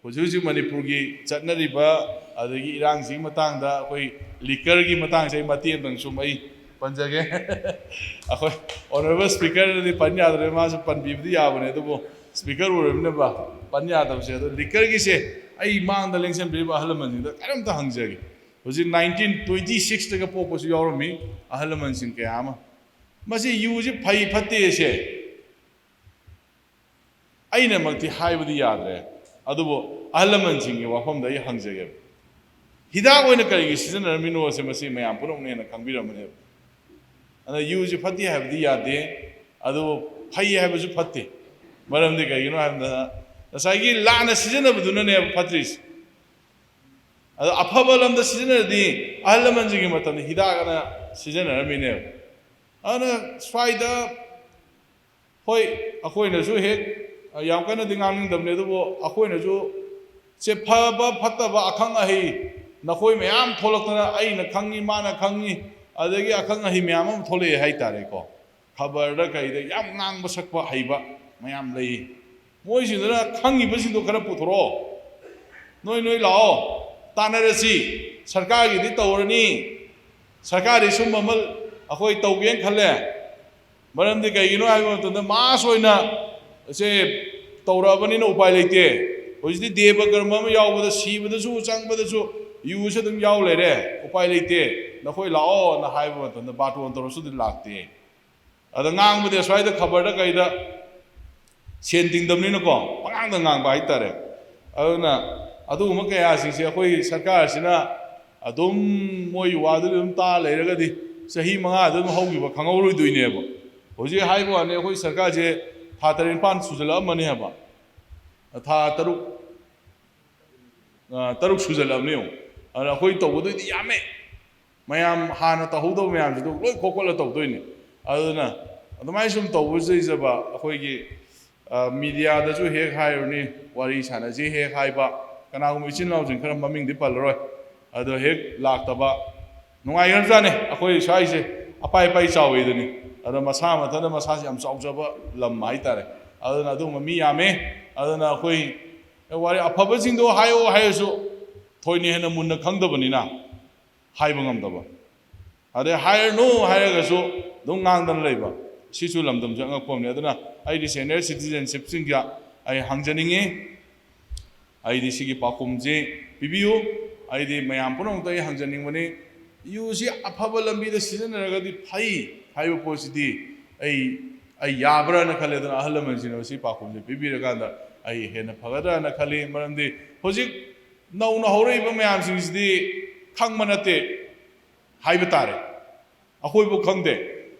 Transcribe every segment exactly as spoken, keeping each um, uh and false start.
ꯍꯧꯖꯤꯛ ꯍꯧꯖꯤꯛ ꯃꯅꯤꯄꯨꯔꯒꯤ ꯆꯠꯅꯔꯤꯕ ꯑꯗꯒꯤ ꯏꯔꯥꯡꯁꯤꯒꯤ ꯃꯇꯥꯡꯗ ꯑꯩꯈꯣꯏ ꯂꯤꯀꯔꯒꯤ ꯃꯇꯥꯡꯁꯦ ꯑꯩ ꯃꯇꯦꯛ ꯑꯃꯇꯪ ꯁꯨꯝ ꯑꯩ ꯄꯟꯖꯒꯦ꯫ ꯑꯩꯈꯣꯏ ꯑꯣꯅꯔꯦꯕꯜ ꯁ꯭ꯄꯤꯀꯔꯅꯗꯤ ꯄꯟ ꯌꯥꯗ꯭ꯔꯦ, ꯃꯥꯁꯨ ꯄꯟꯕꯤꯕꯗꯤ ꯌꯥꯕꯅꯦ, ꯑꯗꯨꯕꯨ ꯁ꯭ꯄꯤꯀꯔ ꯑꯣꯏꯔꯕꯅꯤꯅ ꯄꯟ ꯌꯥꯗꯕꯁꯦ꯫ ꯑꯗꯣ ꯂꯤꯀꯔꯒꯤꯁꯦ ꯑꯩ ꯃꯥꯡꯗ ꯂꯦꯡꯁꯟꯕꯤꯔꯤꯕ ꯑꯍꯜ ꯂꯃꯟꯁꯤꯡꯗ ꯀꯔꯤꯝꯇ ꯍꯪꯖꯒꯦ꯫ ꯍꯧꯖꯤꯛ ꯅꯥꯏꯟꯇꯤꯟ ꯇ꯭ꯋꯦꯟꯇꯤ ꯁꯤꯛꯁꯇꯒ ꯄꯣꯛꯄꯁꯨ ꯌꯥꯎꯔꯝꯃꯤ ꯑꯍꯜ ꯂꯃꯟꯁꯤꯡ ꯀꯌꯥ ꯑꯃ꯫ ꯃꯁꯤ ꯌꯨꯁꯤ ꯐꯩ ꯐꯠꯇꯦꯁꯦ ꯑꯩꯅꯃꯛꯇꯤ ꯍꯥꯏꯕꯗꯤ ꯌꯥꯗ꯭ꯔꯦ, ꯑꯗꯨꯕꯨ ꯑꯍꯜ ꯂꯃꯟꯁꯤꯡꯒꯤ ꯋꯥꯐꯝꯗ ꯑꯩ ꯍꯪꯖꯒꯦꯕ꯫ ꯍꯤꯗꯥꯛ ꯑꯣꯏꯅ ꯀꯔꯤꯒꯤ ꯁꯤꯖꯤꯟꯅꯔꯝꯃꯤꯅꯣꯁꯦ ꯃꯁꯤ ꯃꯌꯥꯝ ꯄꯨꯝꯅꯃꯛꯅ ꯍꯦꯟꯅ ꯈꯪꯕꯤꯔꯝꯃꯅꯦꯕ꯫ ꯑꯗꯨꯅ ꯌꯨꯁꯤ ꯐꯠꯇꯦ ꯍꯥꯏꯕꯗꯤ ꯌꯥꯗꯦ, ꯑꯗꯨꯕꯨ ꯐꯩ ꯍꯥꯏꯕꯁꯨ ꯐꯠꯇꯦ꯫ ꯃꯔꯝꯗꯤ ꯀꯩꯒꯤꯅꯣ ꯍꯥꯏꯕꯗ ꯉꯁꯥꯏꯒꯤ ꯂꯥꯟꯅ ꯁꯤꯖꯤꯟꯅꯕꯗꯨꯅꯅꯦꯕ ꯐꯠꯇ꯭ꯔꯤꯁꯦ꯫ ꯑꯗꯣ ꯑꯐꯕ ꯂꯝꯗ ꯁꯤꯖꯤꯟꯅꯔꯗꯤ ꯑꯍꯜ ꯂꯃꯟꯁꯤꯡꯒꯤ ꯃꯇꯝꯗ ꯍꯤꯗꯥꯛ ꯑꯅ ꯁꯤꯖꯤꯟꯅꯔꯝꯃꯤꯅꯦꯕ꯫ ꯑꯗꯨꯅ ꯁ꯭ꯋꯥꯏꯗ ꯍꯣꯏ, ꯑꯩꯈꯣꯏꯅꯁꯨ ꯍꯦꯛ ꯌꯥꯝ ꯀꯟꯅꯗꯤ ꯉꯥꯡꯅꯤꯡꯗꯕꯅꯤ, ꯑꯗꯨꯕꯨ ꯑꯩꯈꯣꯏꯅꯁꯨ ꯁꯦ ꯐꯕ ꯐꯠꯇꯕ ꯑꯈꯪ ꯑꯍꯩ ꯅꯈꯣꯏ ꯃꯌꯥꯝ ꯊꯣꯛꯂꯛꯇꯅ ꯑꯩꯅ ꯈꯪꯉꯤ, ꯃꯥꯅ ꯈꯪꯉꯤ, ꯑꯗꯒꯤ ꯑꯈꯪ ꯑꯍꯩ ꯃꯌꯥꯝ ꯑꯃ ꯊꯣꯛꯂꯛꯑꯦ ꯍꯥꯏꯇꯥꯔꯦꯀꯣ꯫ ꯈꯕꯔꯗ ꯀꯩꯗ ꯌꯥꯝ ꯉꯥꯡꯕ ꯁꯛꯄ ꯍꯩꯕ ꯃꯌꯥꯝ ꯂꯩ꯫ ꯃꯣꯏꯁꯤꯡꯗꯨꯅ ꯈꯪꯉꯤꯕꯁꯤꯡꯗꯣ ꯈꯔ ꯄꯨꯊꯣꯔꯛꯑꯣ꯫ ꯅꯣꯏ ꯅꯣꯏ ꯂꯥꯛꯑꯣ, ꯇꯥꯟꯅꯔꯁꯤ꯫ ꯁꯔꯀꯥꯔꯒꯤꯗꯤ ꯇꯧꯔꯅꯤ, ꯁꯔꯀꯥꯔꯗꯤ ꯁꯨꯝꯕ ꯑꯃ ꯑꯩꯈꯣꯏ ꯇꯧꯒꯦꯅ ꯈꯜꯂꯦ꯫ ꯃꯔꯝꯗꯤ ꯀꯩꯒꯤꯅꯣ ꯍꯥꯏꯕ ꯃꯇꯝꯗ ꯃꯥꯁ ꯑꯣꯏꯅ ꯁꯦ ꯇꯧꯔꯛꯑꯕꯅꯤꯅ ꯎꯄꯥꯏ ꯂꯩꯇꯦ꯫ ꯍꯧꯖꯤꯛꯇꯤ ꯗꯦꯕ ꯀꯔꯃ ꯑꯃ ꯌꯥꯎꯕꯗ ꯁꯤꯕꯗꯁꯨ ꯆꯪꯕꯗꯁꯨ ꯌꯨꯁꯦ ꯑꯗꯨꯝ ꯌꯥꯎ ꯂꯩꯔꯦ꯫ ꯎꯄꯥꯏ ꯂꯩꯇꯦ, ꯅꯈꯣꯏ ꯂꯥꯛꯑꯣꯅ ꯍꯥꯏꯕ ꯃꯇꯝꯗ ꯕꯥꯔꯇꯣꯟ ꯇꯧꯔꯁꯨ ꯑꯗꯨꯝ ꯂꯥꯛꯇꯦ꯫ ꯑꯗ ꯉꯥꯡꯕꯗꯤ ꯑꯁ꯭ꯋꯥꯏꯗ ꯈꯕꯔꯗ ꯀꯩꯗ ꯁꯦꯟ ꯇꯤꯡꯗꯕꯅꯤꯅꯀꯣ ꯄꯉꯥꯡꯗ ꯉꯥꯡꯕ ꯍꯥꯏꯇꯥꯔꯦ꯫ ꯑꯗꯨꯅ ꯑꯗꯨꯒꯨꯝꯕ ꯀꯌꯥꯁꯤꯡꯁꯦ ꯑꯩꯈꯣꯏ ꯁꯔꯀꯥꯔꯁꯤꯅ ꯑꯗꯨꯝ ꯃꯣꯏ ꯋꯥꯗꯨꯗꯤ ꯑꯗꯨꯝ ꯇꯥ ꯂꯩꯔꯒꯗꯤ ꯆꯍꯤ ꯃꯉꯥꯗ ꯑꯗꯨꯝ ꯍꯧꯈꯤꯕ ꯈꯪꯍꯧꯔꯣꯏꯗꯣꯏꯅꯦꯕ꯫ ꯍꯧꯖꯤꯛ ꯍꯥꯏꯕ ꯋꯥꯅꯤ, ꯑꯩꯈꯣꯏ ꯁꯔꯀꯥꯔꯁꯦ ꯊꯥ ꯇꯔꯦꯠ ꯅꯤꯄꯥꯟ ꯁꯨꯖꯜꯂꯛꯑꯃꯅꯤ ꯍꯥꯏꯕ, ꯊꯥ ꯇꯔꯨꯛ ꯑ, ꯇꯔꯨꯛ ꯁꯨꯖꯜꯂꯕꯅꯤ ꯌꯦꯡꯉꯨ꯫ ꯑꯗꯨꯅ ꯑꯩꯈꯣꯏ ꯇꯧꯒꯗꯣꯏꯗꯤ ꯌꯥꯝꯃꯦ꯫ ꯃꯌꯥꯝ ꯍꯥꯟꯅ ꯇꯧꯍꯧꯗꯕ ꯃꯌꯥꯝꯁꯤꯗ ꯂꯣꯏ ꯈꯣꯀꯠꯂ ꯇꯧꯗꯣꯏꯅꯤ꯫ ꯑꯗꯨꯅ ꯑꯗꯨꯃꯥꯏꯅ ꯁꯨꯝ ꯇꯧꯕꯁꯤꯗꯩꯖꯕ ꯑꯩꯈꯣꯏꯒꯤ, ꯑ, ꯃꯤꯗꯤꯌꯥꯗꯁꯨ ꯍꯦꯛ ꯍꯥꯏꯔꯨꯅꯤ, ꯋꯥꯔꯤ ꯁꯥꯟꯅꯁꯤ ꯍꯦꯛ ꯍꯥꯏꯕ, ꯀꯅꯥꯒꯨꯝꯕ ꯏꯆꯤꯟ ꯏꯅꯥꯎꯁꯤꯡ ꯈꯔ ꯃꯃꯤꯡꯗꯤ ꯄꯜꯂꯔꯣꯏ, ꯑꯗꯣ ꯍꯦꯛ ꯂꯥꯛꯇꯕ, ꯅꯨꯡꯉꯥꯏꯈ꯭ꯔꯖꯥꯠꯅꯤ꯫ ꯑꯩꯈꯣꯏ ꯁ꯭ꯋꯥꯏꯁꯦ ꯑꯄꯥꯏ ꯑꯄꯥꯏ ꯆꯥꯎꯋꯦꯗꯨꯅꯤ꯫ ꯑꯗꯣ ꯃꯁꯥ ꯃꯊꯟꯇ ꯃꯁꯥꯁꯦ ꯌꯥꯝ ꯆꯥꯎꯖꯕ ꯂꯝ ꯍꯥꯏꯇꯥꯔꯦ꯫ ꯑꯗꯨꯅ ꯑꯗꯨꯒꯨꯝꯕ ꯃꯤ ꯌꯥꯝꯃꯦ꯫ ꯑꯗꯨꯅ ꯑꯩꯈꯣꯏ ꯋꯥꯔꯤ ꯑꯐꯕꯁꯤꯡꯗꯣ ꯍꯥꯏꯌꯣ ꯍꯥꯏꯔꯁꯨ ꯊꯣꯏꯅ ꯍꯦꯟꯅ ꯃꯨꯟꯅ ꯈꯪꯗꯕꯅꯤꯅ ꯍꯥꯏꯕ ꯉꯝꯗꯕ, ꯑꯗꯩ ꯍꯥꯏꯔꯅꯨ ꯍꯥꯏꯔꯒꯁꯨ ꯑꯗꯨꯝ ꯉꯥꯡꯗꯅ ꯂꯩꯕ, ꯁꯤꯁꯨ ꯂꯝꯗꯝꯁꯦ ꯑꯉꯛꯄ ꯑꯃꯅꯤ꯫ ꯑꯗꯨꯅ ꯑꯩꯗꯤ ꯁꯦꯅꯤꯌꯔ ꯁꯤꯇꯤꯖꯦꯟꯁꯤꯞꯁꯤꯡꯗ ꯑꯩ ꯍꯪꯖꯅꯤꯡꯉꯤ, ꯑꯩꯗꯤ ꯁꯤꯒꯤ ꯄꯥꯎꯈꯨꯝꯁꯤ ꯄꯤꯕꯤꯌꯨ꯫ ꯑꯩꯗꯤ ꯃꯌꯥꯝ ꯄꯨꯝꯅꯃꯛꯇ ꯑꯩ ꯍꯪꯖꯅꯤꯡꯕꯅꯤ, ꯌꯨꯁꯤ ꯑꯐꯕ ꯂꯝꯕꯤꯗ ꯁꯤꯖꯤꯟꯅꯔꯒꯗꯤ ꯐꯩ ꯍꯥꯏꯕ ꯄꯣꯠꯁꯤꯗꯤ ꯑꯩ, ꯑꯩ ꯌꯥꯕ꯭ꯔꯥꯅ ꯈꯜꯂꯦ꯫ ꯑꯗꯨꯅ ꯑꯍꯜ ꯂꯃꯟꯁꯤꯡꯅ ꯁꯤ ꯄꯥꯎꯈꯨꯝꯁꯤ ꯄꯤꯕꯤꯔꯀꯥꯟꯗ ꯑꯩ ꯍꯦꯟꯅ ꯐꯒꯗ꯭ꯔꯥꯅ ꯈꯜꯂꯤ꯫ ꯃꯔꯝꯗꯤ ꯍꯧꯖꯤꯛ ꯅꯧꯅ ꯍꯧꯔꯛꯏꯕ ꯃꯌꯥꯝꯁꯤꯡꯁꯤꯗꯤ ꯈꯪꯕ ꯅꯠꯇꯦ ꯍꯥꯏꯕ ꯇꯥꯔꯦ, ꯑꯩꯈꯣꯏꯕꯨ ꯈꯪꯗꯦ꯫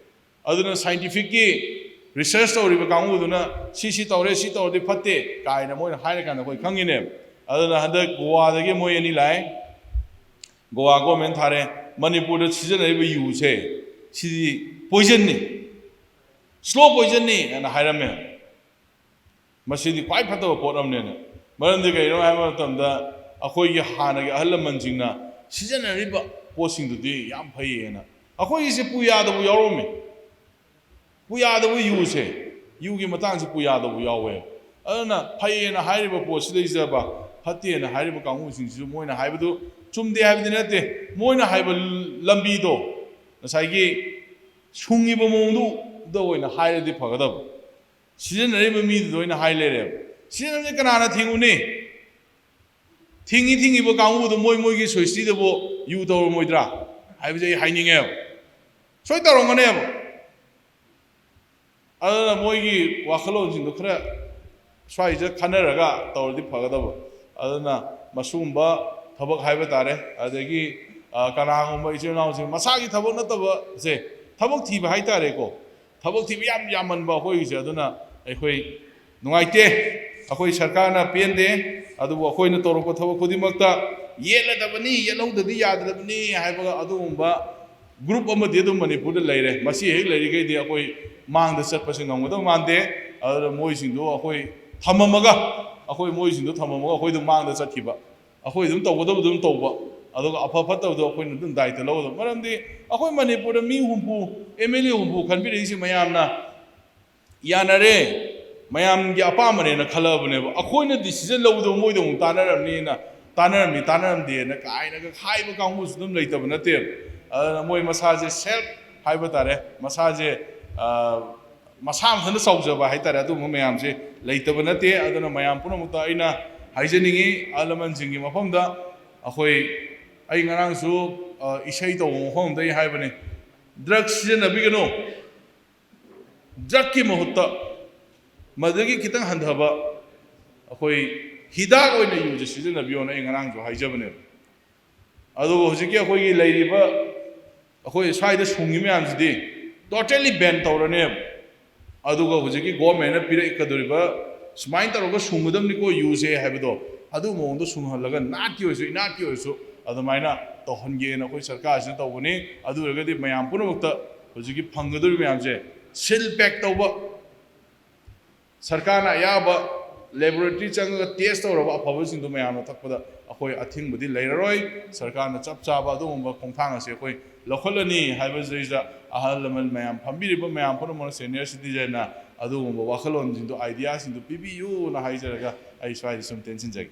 ꯑꯗꯨꯅ ꯁꯥꯏꯟꯇꯤꯐꯤꯛꯀꯤ ꯔꯤꯁꯔꯁ ꯇꯧꯔꯤꯕ ꯀꯥꯡꯕꯨꯗꯨꯅ ꯁꯤ ꯁꯤ ꯇꯧꯔꯦ, ꯁꯤ ꯇꯧꯔꯗꯤ ꯐꯠꯇꯦ ꯀꯥꯏꯅ ꯃꯣꯏꯅ ꯍꯥꯏꯔꯀꯥꯟꯗ ꯑꯩꯈꯣꯏ ꯈꯪꯉꯤꯅꯦꯕ꯫ ꯑꯗꯨꯅ ꯍꯟꯗꯛ ꯒꯣꯋꯥꯗꯒꯤ ꯃꯣꯏ ꯑꯅꯤ ꯂꯥꯛꯑꯦ, ꯒꯣꯋꯥ ꯒꯣꯔꯃꯦꯟ ꯊꯥꯔꯦ, ꯃꯅꯤꯄꯨꯔꯗ ꯁꯤꯖꯤꯟꯅꯔꯤꯕ ꯌꯨꯁꯦ ꯁꯤꯗꯤ ꯄꯣꯏꯖꯟꯅꯤ, ꯁ꯭ꯂꯣ ꯄꯣꯏꯖꯟꯅꯤ ꯍꯥꯏꯅ ꯍꯥꯏꯔꯝꯃꯦ꯫ ꯃꯁꯤꯗꯤ ꯈ꯭ꯋꯥꯏ ꯐꯠꯇꯕ ꯄꯣꯠ ꯑꯃꯅꯦꯅ꯫ ꯃꯔꯝꯗꯤ ꯀꯩꯅꯣ ꯍꯥꯏꯕ ꯃꯇꯝꯗ ꯑꯩꯈꯣꯏꯒꯤ ꯍꯥꯟꯅꯒꯤ ꯑꯍꯜ ꯂꯃꯟꯁꯤꯡꯅ ꯁꯤꯖꯤꯟꯅꯔꯤꯕ ꯄꯣꯠꯁꯤꯡꯗꯨꯗꯤ ꯌꯥꯝ ꯐꯩꯌꯦꯅ꯫ ꯑꯩꯈꯣꯏꯒꯤꯁꯦ ꯄꯨꯌꯥꯗꯕꯨ ꯌꯥꯎꯔꯝꯃꯤ, ꯄꯨꯌꯥꯗꯕꯨ ꯌꯨꯁꯦ, ꯌꯨꯒꯤ ꯃꯇꯥꯡꯁꯤ ꯄꯨꯌꯥꯗꯕꯨ ꯌꯥꯎꯋꯦ꯫ ꯑꯗꯨꯅ ꯐꯩꯌꯦꯅ ꯍꯥꯏꯔꯤꯕ ꯄꯣꯠꯁꯤꯗꯩꯁꯤꯗꯕ ꯐꯠꯇꯦꯅ ꯍꯥꯏꯔꯤꯕ ꯀꯥꯡꯕꯨꯁꯤꯡꯁꯤꯁꯨ ꯃꯣꯏꯅ ꯍꯥꯏꯕꯗꯨ ꯆꯨꯝꯗꯦ ꯍꯥꯏꯕꯗꯤ ꯅꯠꯇꯦ, ꯃꯣꯏꯅ ꯍꯥꯏꯕ ꯂꯝꯕꯤꯗꯣ ꯉꯁꯥꯏꯒꯤ ꯁꯨꯡꯉꯤꯕ ꯃꯑꯣꯡꯗꯨꯗ ꯑꯣꯏꯅ ꯍꯥꯏꯔꯗꯤ ꯐꯒꯗꯕ꯫ ꯁꯤꯖꯤꯟꯅꯔꯤꯕ ꯃꯤꯗꯨꯗ ꯑꯣꯏꯅ ꯍꯥꯏ ꯂꯩꯔꯦꯕ꯫ ꯁꯤꯖꯤꯟꯅꯕꯁꯦ ꯀꯅꯥꯅ ꯊꯤꯡꯉꯨꯅꯤ? ꯊꯤꯡꯉꯤ ꯊꯤꯡꯉꯤꯕ ꯀꯥꯡꯕꯨꯗꯣ ꯃꯣꯏ ꯃꯣꯏꯒꯤ ꯁꯣꯏꯁꯇꯤꯗꯕꯨ ꯌꯨ ꯇꯧꯔꯝꯃꯣꯏꯗ꯭ꯔꯥ ꯍꯥꯏꯕꯁꯦ ꯑꯩ ꯍꯥꯏꯅꯤꯡꯉꯦꯕ꯫ ꯁꯣꯏ ꯇꯧꯔꯝꯒꯅꯦꯕ꯫ ꯑꯗꯨꯅ ꯃꯣꯏꯒꯤ ꯋꯥꯈꯜꯂꯣꯟꯁꯤꯡꯗꯣ ꯈꯔ ꯁ꯭ꯋꯥꯏꯁꯤꯗ ꯈꯟꯅꯔꯒ ꯇꯧꯔꯗꯤ ꯐꯒꯗꯕ꯫ ꯑꯗꯨꯅ ꯃꯁꯤꯒꯨꯝꯕ ꯊꯕꯛ ꯍꯥꯏꯕ ꯇꯥꯔꯦ, ꯑꯗꯒꯤ, ꯑ, ꯀꯅꯥꯒꯨꯝꯕ ꯏꯆꯤꯜ ꯏꯅꯥꯎꯁꯤꯡ ꯃꯁꯥꯒꯤ ꯊꯕꯛ ꯅꯠꯇꯕꯁꯦ, ꯊꯕꯛ ꯊꯤꯕ ꯍꯥꯏ ꯇꯥꯔꯦꯀꯣ, ꯊꯕꯛ ꯊꯤꯕ ꯌꯥꯝ ꯌꯥꯝꯃꯟꯕ ꯑꯩꯈꯣꯏꯒꯤꯁꯦ꯫ ꯑꯗꯨꯅ ꯑꯩꯈꯣꯏ ꯅꯨꯡꯉꯥꯏꯇꯦ, ꯑꯩꯈꯣꯏ ꯁꯔꯀꯥꯔꯅ ꯄꯦꯟꯗꯦ, ꯑꯗꯨꯕꯨ ꯑꯩꯈꯣꯏꯅ ꯇꯧꯔꯛꯄ ꯊꯕꯛ ꯈꯨꯗꯤꯡꯃꯛꯇ ꯌꯦꯠꯂꯗꯕꯅꯤ, ꯌꯦꯠꯍꯧꯗꯗꯤ ꯌꯥꯗ꯭ꯔꯕꯅꯤ ꯍꯥꯏꯕ ꯑꯗꯨꯒꯨꯝꯕ ꯒ꯭ꯔꯨꯞ ꯑꯃꯗꯤ ꯑꯗꯨꯝ ꯃꯅꯤꯄꯨꯔꯗ ꯂꯩꯔꯦ꯫ ꯃꯁꯤ ꯍꯦꯛ ꯂꯩꯔꯤꯈꯩꯗꯤ ꯑꯩꯈꯣꯏ ꯃꯥꯡꯗ ꯆꯠꯄꯁꯦ ꯉꯝꯒꯗꯕ ꯃꯥꯟꯗꯦ꯫ ꯑꯗꯨꯅ ꯃꯣꯏꯁꯤꯡꯗꯣ ꯑꯩꯈꯣꯏ ꯊꯝꯃꯝꯃꯒ, ꯑꯩꯈꯣꯏ ꯃꯣꯏꯁꯤꯡꯗꯣ ꯊꯝꯃꯝꯃꯒ ꯑꯩꯈꯣꯏꯗꯣ ꯃꯥꯡꯗ ꯆꯠꯈꯤꯕ, ꯑꯩꯈꯣꯏ ꯑꯗꯨꯝ ꯇꯧꯒꯗꯕꯗꯣ ꯑꯗꯨꯝ ꯇꯧꯕ, ꯑꯗꯨꯒ ꯑꯐ ꯐꯠꯇꯕꯗꯣ ꯑꯩꯈꯣꯏꯅ ꯑꯗꯨꯝ ꯗꯥꯏꯇ ꯂꯧꯒꯗꯕ꯫ ꯃꯔꯝꯗꯤ ꯑꯩꯈꯣꯏ ꯃꯅꯤꯄꯨꯔꯗ ꯃꯤ ꯍꯨꯝꯐꯨ, ꯑꯦꯝ ꯑꯦꯜ ꯑꯦ ꯍꯨꯝꯐꯨ ꯈꯟꯕꯤꯔꯛꯏꯁꯦ ꯃꯌꯥꯝꯅ ꯌꯥꯅꯔꯦ, ꯃꯌꯥꯝꯒꯤ ꯑꯄꯥꯝꯕꯅꯦꯅ ꯈꯜꯂꯕꯅꯦꯕ꯫ ꯑꯩꯈꯣꯏꯅ decision ꯂꯧꯕꯗꯣ ꯃꯣꯏꯗ ꯑꯃꯨꯛ ꯇꯥꯟꯅꯔꯝꯅꯤꯅ, ꯇꯥꯟꯅꯔꯝꯃꯤ ꯇꯥꯟꯅꯔꯝꯗꯦꯅ ꯀꯥꯏꯅꯒ ꯍꯥꯏꯕ ꯀꯥꯡꯕꯨꯁꯨ ꯑꯗꯨꯝ ꯂꯩꯇꯕ ꯅꯠꯇꯦꯕ꯫ ꯑꯗꯨꯅ ꯃꯣꯏ ꯃꯁꯥꯁꯦ self ꯍꯥꯏꯕ ꯇꯥꯔꯦ, ꯃꯁꯥꯁꯦ, ꯑ, ꯃꯁꯥ ꯃꯊꯟꯇ ꯆꯥꯎꯖꯕ ꯍꯥꯏ ꯇꯥꯔꯦ, ꯑꯗꯨꯒꯨꯝꯕ ꯃꯌꯥꯝꯁꯦ ꯂꯩꯇꯕ ꯅꯠꯇꯦ꯫ ꯑꯗꯨꯅ ꯃꯌꯥꯝ ꯄꯨꯝꯅꯃꯛꯇ ꯑꯩꯅ ꯍꯥꯏꯖꯅꯤꯡꯉꯤ, ꯑꯍꯜ ꯂꯃꯟꯁꯤꯡꯒꯤ ꯃꯐꯝꯗ ꯑꯩꯈꯣꯏ, ꯑꯩ ꯉꯔꯥꯡꯁꯨ, ꯑ, ꯏꯁꯩ ꯇꯧꯕ ꯃꯐꯝ ꯑꯃꯗ ꯑꯩ ꯍꯥꯏꯕꯅꯤ, ꯗ꯭ꯔꯒ ꯁꯤꯖꯤꯟꯅꯕꯤꯒꯅꯨ, ꯗ꯭ꯔꯒꯀꯤ ꯃꯍꯨꯠꯇ ꯃꯗꯨꯗꯒꯤ ꯈꯤꯇꯪ ꯍꯟꯊꯕ ꯑꯩꯈꯣꯏ ꯍꯤꯗꯥꯛ ꯑꯣꯏꯅ ꯌꯨꯁꯦ ꯁꯤꯖꯤꯟꯅꯕꯤꯌꯣꯅ ꯑꯩ ꯉꯔꯥꯡꯁꯨ ꯍꯥꯏꯖꯕꯅꯦꯕ꯫ ꯑꯗꯨꯒ ꯍꯧꯖꯤꯛꯀꯤ ꯑꯩꯈꯣꯏꯒꯤ ꯂꯩꯔꯤꯕ, ꯑꯩꯈꯣꯏ ꯁ꯭ꯋꯥꯏꯗ ꯁꯨꯡꯉꯤ ꯃꯌꯥꯝꯁꯤꯗꯤ totally ban ꯇꯧꯔꯅꯦꯕ꯫ ꯑꯗꯨꯒ ꯍꯧꯖꯤꯛꯀꯤ government ꯅ ꯄꯤꯔꯛꯀꯗꯧꯔꯤꯕ, ꯁꯨꯃꯥꯏꯅ ꯇꯧꯔꯒ ꯁꯨꯡꯒꯗꯕꯅꯤꯀꯣ ꯌꯨꯁꯦ ꯍꯥꯏꯕꯗꯣ, ꯑꯗꯨ ꯃꯑꯣꯡꯗ ꯁꯨꯡꯍꯜꯂꯒ ꯅꯥꯠꯀꯤ ꯑꯣꯏꯔꯁꯨ ꯏꯅꯥꯠꯀꯤ ꯑꯣꯏꯔꯁꯨ ꯑꯗꯨꯃꯥꯏꯅ ꯇꯧꯍꯟꯒꯦꯅ ꯑꯩꯈꯣꯏ ꯁꯔꯀꯥꯔꯁꯤꯅ ꯇꯧꯕꯅꯤ꯫ ꯑꯗꯨ ꯑꯣꯏꯔꯒꯗꯤ ꯃꯌꯥꯝ ꯄꯨꯝꯅꯃꯛꯇ ꯍꯧꯖꯤꯛꯀꯤ ꯐꯪꯒꯗꯧꯔꯤꯕ ꯃꯌꯥꯝꯁꯦ seal pack ꯇꯧꯕ, ꯁꯔꯀꯥꯔꯅ ꯑꯌꯥꯕ laboratory ꯆꯪꯉꯒ test ꯇꯧꯔꯕ ꯑꯐꯕꯁꯤꯡꯗꯣ ꯃꯌꯥꯝꯅ ꯊꯛꯄꯗ ꯑꯩꯈꯣꯏ ꯑꯊꯤꯡꯕꯗꯤ ꯂꯩꯔꯔꯣꯏ꯫ ꯁꯔꯀꯥꯔꯅ ꯆꯞ ꯆꯥꯕ ꯑꯗꯨꯒꯨꯝꯕ ꯈꯣꯡꯊꯥꯡ ꯑꯁꯤ ꯑꯩꯈꯣꯏ ꯂꯧꯈꯠꯂꯅꯤ ꯍꯥꯏꯕꯁꯤꯗꯩꯁꯤꯗ ꯑꯍꯜ ꯂꯃꯟ ꯃꯌꯥꯝ, ꯐꯝꯕꯤꯔꯤꯕ ꯃꯌꯥꯝ ꯄꯨꯝꯅꯃꯛꯅ, senior citizen ꯅ ꯑꯗꯨꯒꯨꯝꯕ ꯋꯥꯈꯜꯂꯣꯟꯁꯤꯡꯗꯣ, idea ꯁꯤꯡꯗꯣ ꯄꯤꯕꯤꯌꯨꯅ ꯍꯥꯏꯖꯔꯒ ꯑꯩ ꯁ꯭ꯋꯥꯏꯗ ꯁꯨꯝ ꯇꯦꯟꯁꯤꯟꯖꯒꯦ꯫